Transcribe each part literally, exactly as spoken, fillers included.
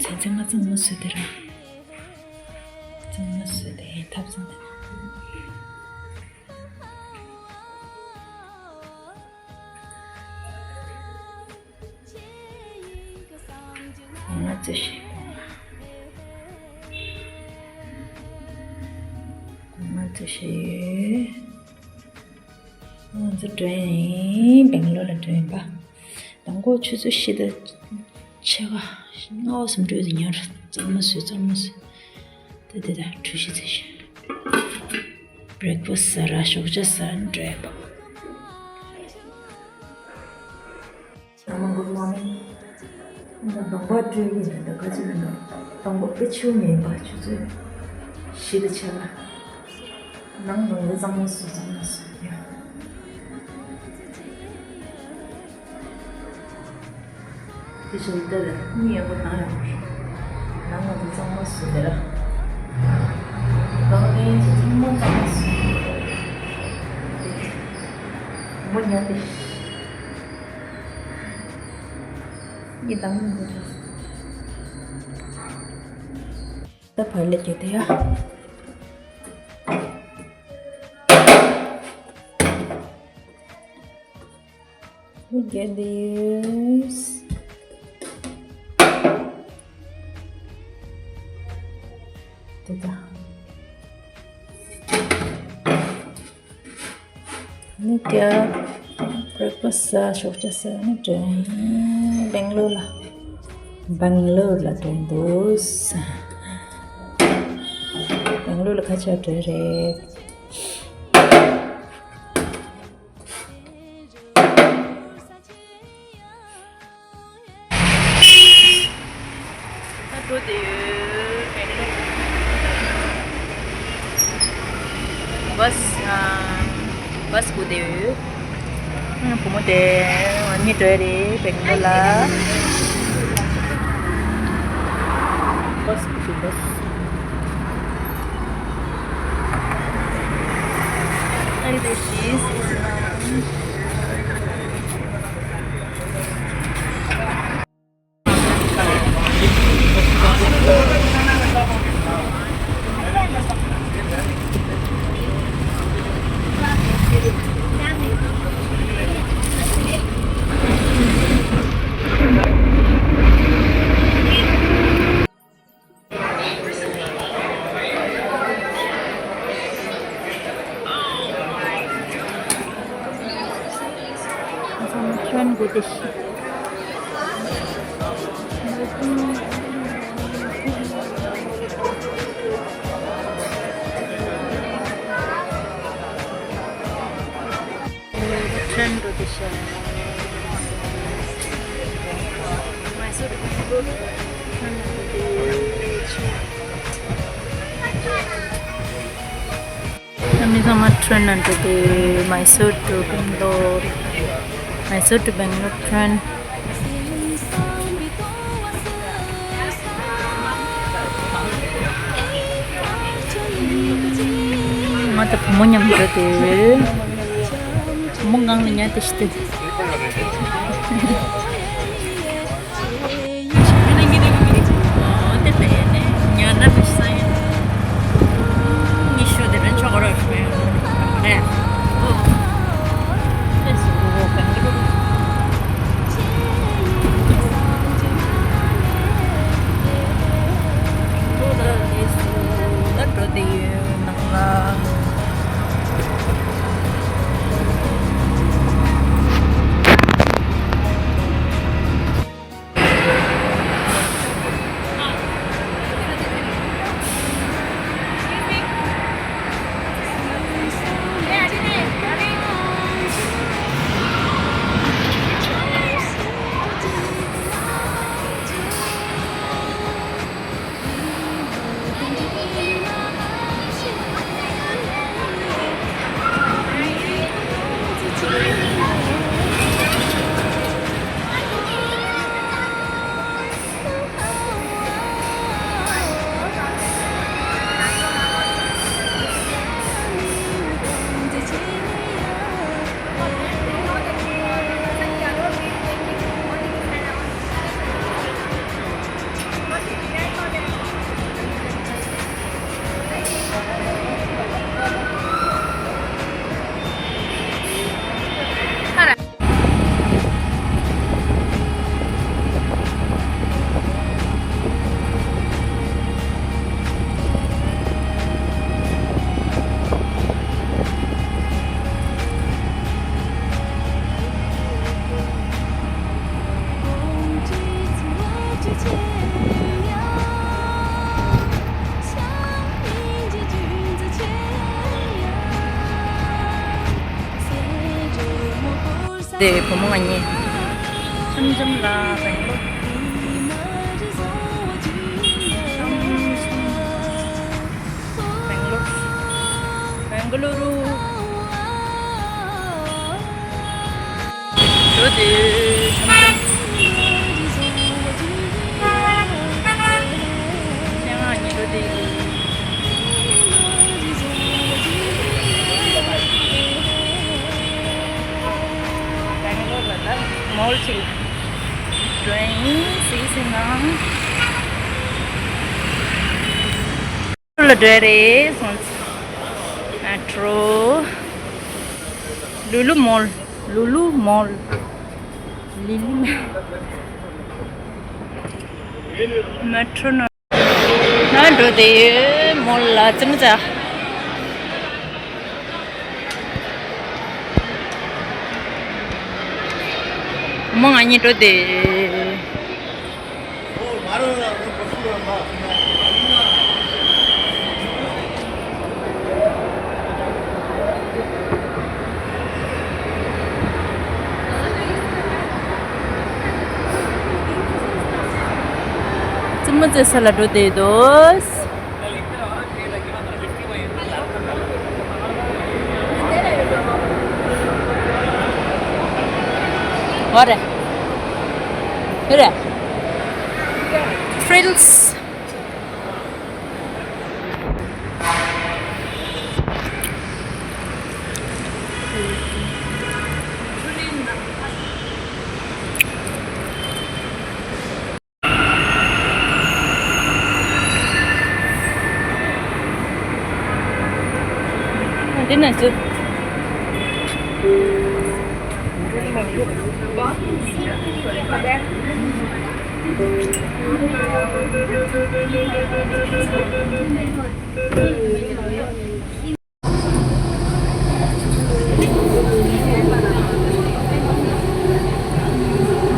ཚན་ཚན་ང་གཙང་མ་བཟོས་ཏེ་ར། གཙང་མ་བཟོས་ཏེ་ཐབ་ཚང་དེ་ང་ཚོ་ཞིག་ང་ཚོ་ཞིག་ང་ཚོ་འགྲོ་ཡིན། སྦེང་ལོར་ལ་འགྲོ་ཡིན་པ། དང་པོ་ཆུ་ཚོད་བཞི་དང་ཕྱེད་ཀ་ལྔ་པ་ཙམ་འགྲོ་ཡོད་ཉར། གཙང་མ་བཟོས། གཙང་མ་བཟོས། ད་དེ་ད་གྲོས་གཞི་ཚེ་ཤི། བྷི་རེག་ཕ་སི་ཟ་ར། ཞོགས་ཇ་ཟ་ར་འགྲོ་ཡིན་པ། ཨ་མ་གུཌ་མོར་ནིང་། ང་གདོང་པ་བཀྲུས་ཀྱི་འདུག་ད་ག་ཅི་མིན་འདུག་གདོང་པ་དཔེ་ཆེ་བོ་མེད་པ། ཆུ་ཚོད་བཞི་དང་ཕྱེད་ཀ། ནང་ལོགས་ལ་གཙང་མ་བཟོས། གཙང་མ་བཟོས་ཡ། དེ་བཞིན་ལྟར་མི་ཡག་པོ་བཏང་ཡོང་བ་རེད། ནང་ང་ཚོ་གཙང་མ་བཟོས་དེ་ར། གང་ལྟར་ཚང་མ་གཙང་མ་བཟོས། མོ་ཉལ་ཏེ། གཉིད་བཏང་མི་འདུག་ད་བར་ལས་རྒྱུ་དེ་ཡ། མི་རྒྱན་དེ་ཡོད། དེ་ད། ནི་ཀྱ་བྷི་རེག་ཕ་སི་ཟ། ཞོགས་ཇ་ཟ་ནི་འགྲོ་ཡིན། སྦེང་ལོར་ལ། སྦེང་ལོར་ལ་འགྲོ་འདུག་སྦེང་ལོར་ལ་ཁ་ཆར་འགྲོ་རེད། ད་འགྲོ་བསྡད་ཡོད། བྷ་སི་ཨ། བྷ་སི་སྒུག་བསྡད་ཡོད། ཨ། བུ་མོ་དེ་ང་གཉིས་འགྲོ་ཡ་རེད། སྦེང་ལོར་ལ། བྷ་སི་སྒུག་བསྡད། བྷ་སི། ཨ་རི་དེ་ཤིས། ཁྲོན་དགོས་ཏེ་ཤི། ཁྲོན་དགོས་ཏེ་ཤི། མ་སུ་རི་ཁྲོན་དགོས་ཏེ་ཤི། ཨ་ནི་ཚང་མ་ཁྲོན་ནང་འགྲོ་དུས། Mysore to Bangalore, Mysore to Bangalore train། ང་དང་བུ་མོ་མཉམ་འགྲོ་དུས། བུ་མོ་སྒང་ལ་ཉལ་ཏེ་ཤི་དུས། དེ་བུ་མོ་ང་གཉིས། འཆམ་འཆམ་ལ་བེང་ལོར། བེང་ལོར། བེང་ལོར་རུ། འགྲོ་དེ་འཆམ་འཆམ། སྤྱན་སྔ་གཉིས་འགྲོ་དེ། བེང་ལོར་ལ་ད་མོལ་ཅིག་འགྲོ་ཡིན་སྲིད་སྲིད་ན། ལ་འགྲོ་རེད་སོང་། མེ་ཊྲོ། ལུ་ལུ་མོལ། ལུ་ལུ་མོལ། ལི་ལི་མ། མེ་ཊྲོ་ན། ང་འགྲོ་དེ་ཡོད་མོལ་ལ་ཙི་མི་ཙ། མོ་ང་གཉིས་འགྲོ་དེ། ཙི་མི་ཙེ་ས་ལ་འགྲོ་བསྡད་འདུག། ཧོ་རེ། ཧེ་རེ། ཕྲིལ་སི། འདི་ན་ཅི།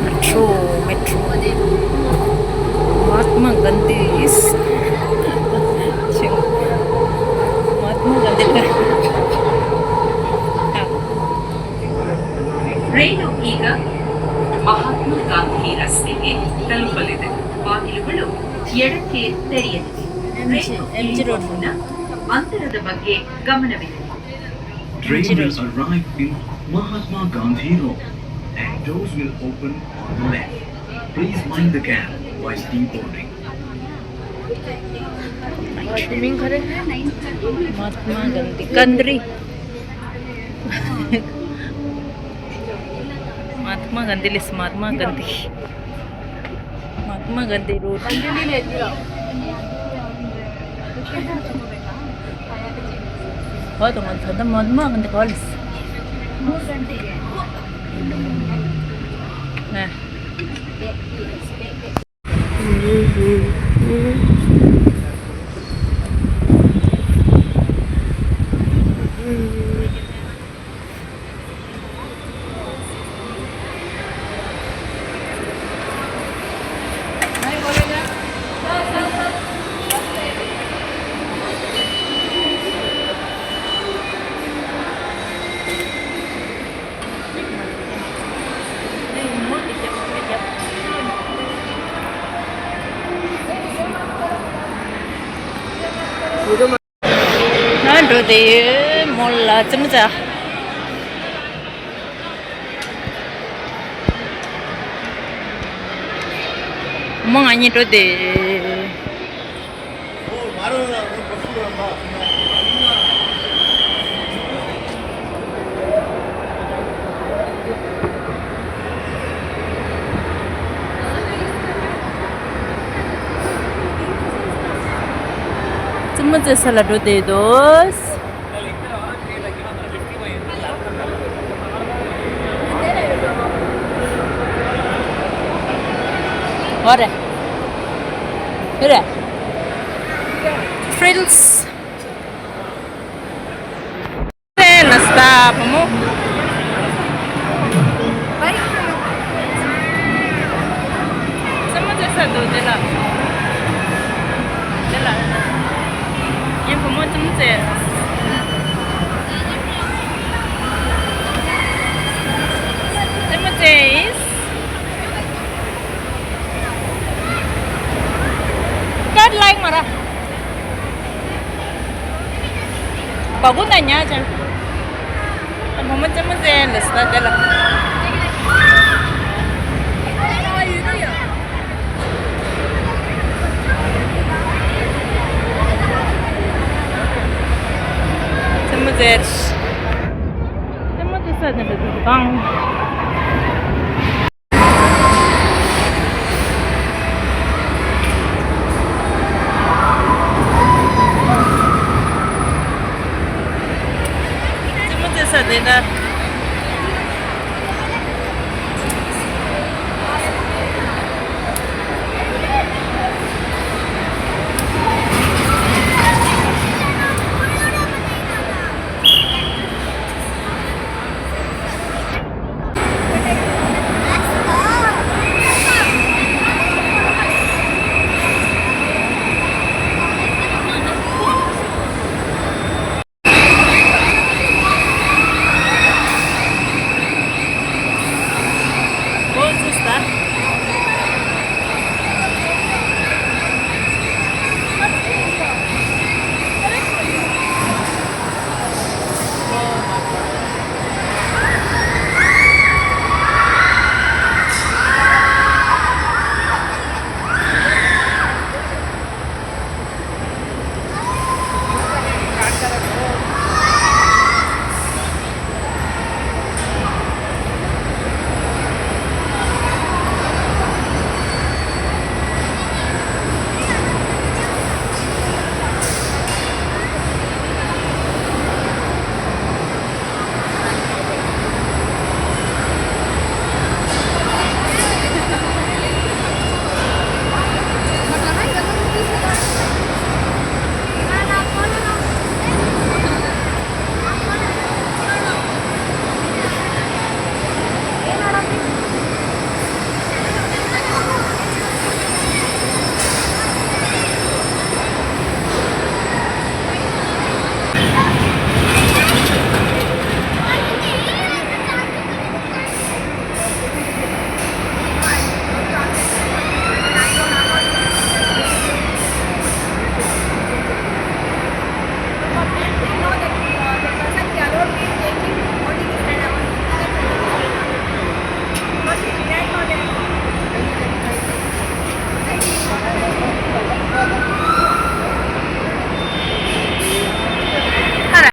Metro, metro. Mahatma Gandhi is. Mahatma Gandhi. ರೈಲು ಈಗ ಮಹಾತ್ಮ ಗಾಂಧಿ ರಸ್ತೆಗೆ ತಲುಪಲಿದೆ. ಬಾಗಿಲುಗಳು ಎಡಕ್ಕೆ ತೆರೆಯಲಿವೆ. ರೈಲು ಎಂಜಿ ರೋಡ್. ಅಂತರದ ಬಗ್ಗೆ ಗಮನವಿದೆ. Train will arrive in Mahatma Gandhi Road and doors will open on the left. Please mind the gap while deboarding. Mahatma गांधी, गांधी। महात्मा गांधी लिस, महात्मा गांधी। महात्मा गांधी रोड। बहुत मत था, महात्मा गांधी कॉलेज। हाँ। ང་འགྲོ་དེ་ཡོད་མོ་ལ་ཙི་མི་ཙ། མོ་ང་གཉིས་འགྲོ་དེ། ཙི་མི་ཙེ་ས་ལ་འགྲོ་བསྡད་འདུག། ཧོ་རེ། ཧེ་རེ། ཕྲིལ་སི། ལ་སྟ་བུ་མོ། ཙི་མི་ཙེ་ས་འདུག་དེ་ལ། དེ་ལ། ངའི་བུ་མོ་ཙི་མི་ཙེ། བ་གུ་ན་ཉ་ཅན། བུ་མོ་རྩེད་མོ་རྩེ་ལ་སི་ན་དེ་ལ། རྩེད་མོ་རྩེ། རྩེད་མོ་རྩེ་ས་དེ་འདྲ་འདུག་གང་། རྩེད་མོ་རྩེ་ས་དེ་འདྲ།